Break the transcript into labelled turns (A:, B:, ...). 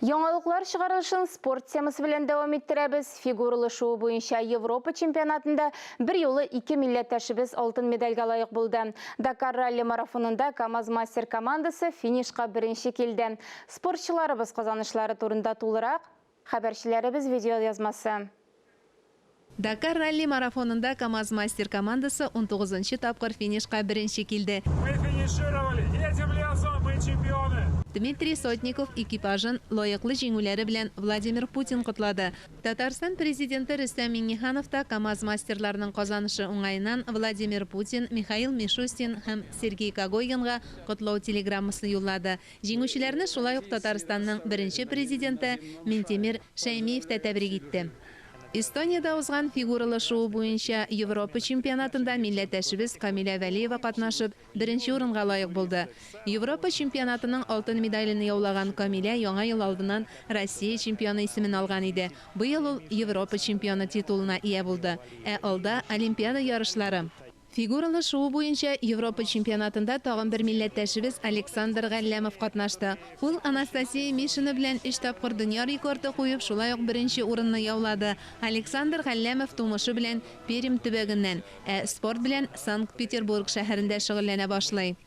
A: Яңалыклар чыгарылышын спорт темасы белән дәвам иттерәбез. Фигуралы шуу буенча Европа чемпионатында берьюлы ике милләттәшебез алтын медальгә лаек булды. Дакар ралли марафонында КАМАЗ-Мастер командасы финишка беренче килде. Спортчыларыбыз казанышлары турында тулырак, хәбәрчеләребез видеоязмасы.
B: Дакар ралли марафонында КАМАЗ-Мастер командасы унтугызынчы тапкыр финишка беренче килде.
C: Мы финишировали! Едем лесом, мы чемпионы!
B: Дмитрий Сотников экипажын лаеклы җиңүләре белән Владимир Путин котлады. Татарстан Президенты Рөстәм Миңнеханов та КАМАЗ-мастерларның казанышы уңаеннан Владимир Путин, Михаил Мишустин һәм Сергей Когогинга котлау телеграммасы юллады. Җиңүчеләрне шулай ук Татарстанның беренче Президенты Минтимер Шәймиев тә тәбрик итте. Эстониядә узган фигуралы шуу буенча Европа чемпионатында милләттәшебез Камилә Вәлиева катнашып, беренче урынга лаек булды. Европа чемпионатының алтын медален яулаган Камилә яңа ел алдыннан Россия чемпионы исемен алган иде. Быел ул Европа чемпионы титулына ия булды. Ә алда, Олимпиада ярышлары. Фигуралы шуу буенча Европа чемпионатында тагын бер милләттәшебез Александр Галләмов катнашты. Ул Анастасия Мишина белән өч тапкыр дөнья рекорды куеп, шулай ук беренче урынны яулады. Александр Галләмов тумышы белән Пермь төбәгеннән, ә спорт белән Санкт-Петербург шәһәрендә шөгыльләнә башлый.